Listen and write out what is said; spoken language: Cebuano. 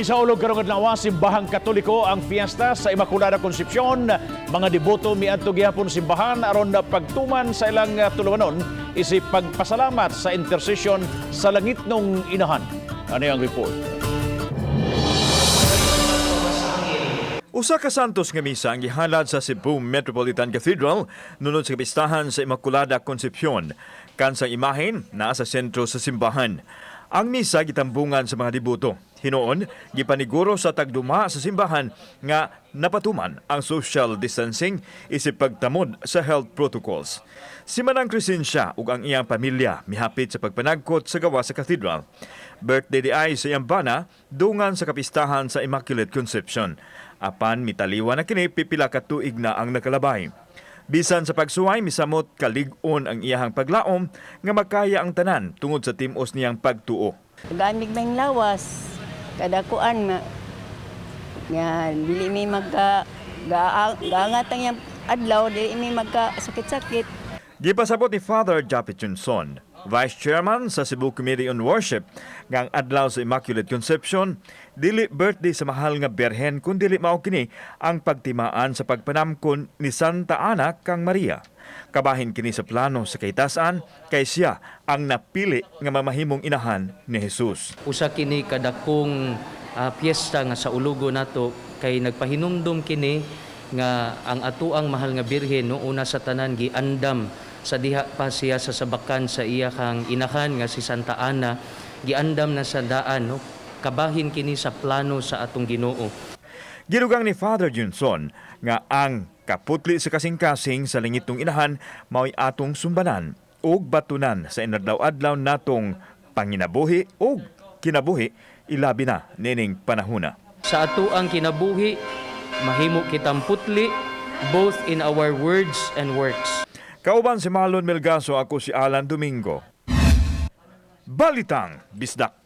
Gisaulog karong adlaw Simbahang Katoliko ang fiesta sa Immaculada Concepcion. Mga deboto miadto gihapon simbahan aron na pagtuman sa ilang tulumanon isip pagpasalamat sa intersesyon sa langitnong inahan. Ano ang report? Usa ka santos nga misa ang gihalad sa Cebu Metropolitan Cathedral nunod sa kapistahan sa Immaculada Concepcion. Kansang imahen naa sa sentro sa simbahan. Ang misa gitambungan sa mga deboto. Hinuon, gipaniguro sa tagduma sa simbahan nga napatuman ang social distancing isip pagtamod sa health protocols. Si Manang Crescencia ug ang iyang pamilya mihapit sa pagpanagkot sa gawas sa cathedral. Birthday di ay sa iyang bana, dungan sa kapistahan sa Immaculate Conception. Apan mitaliwa na kini pipila ka tuig na ang nakalabay. Bisan sa pagsuway, misamot kalig-on ang iyahang paglaom nga makaya ang tanan tungod sa timos niyang pagtuo. Gamig may lawas, kada kuan nga nga dili mi magka gaangat ang iyang adlaw, dili mi magka sakit-sakit. Gipasabot ni Father Japet Johnson, Vice Chairman sa Cebu Committee on Worship, nga ang adlaw sa Immaculate Conception, dili birthday sa mahal nga Berhen kun dili mao kini ang pagtimaan sa pagpanamkon ni Santa Ana kang Maria. Kabahin kini sa plano sa kahitasan kay siya ang napili nga mamahimong inahan ni Jesus. Usa kini kadakong piyesta nga saulugo nato kay nagpahinumdum kini nga ang atuang mahal nga Birhen, no, una sa tanan giandam sa diha pa siya sa sabakan sa iyahang inahan nga si Santa Ana, giandam na sa daan, no, kabahin kini sa plano sa atong Ginoo. Gidugang ni Father Junson nga ang kaputli sa kasing-kasing sa langitnong inahan mao'y atong sumbanan ug batunan sa inadlaw-adlaw natong panginabuhi ug kinabuhi, ilabi na nining panahuna. Sa atuang kinabuhi, mahimo kitang putli both in our words and works. Kauban si Marlon Melgaso, ako si Alan Domingo. Balitang Bisdak.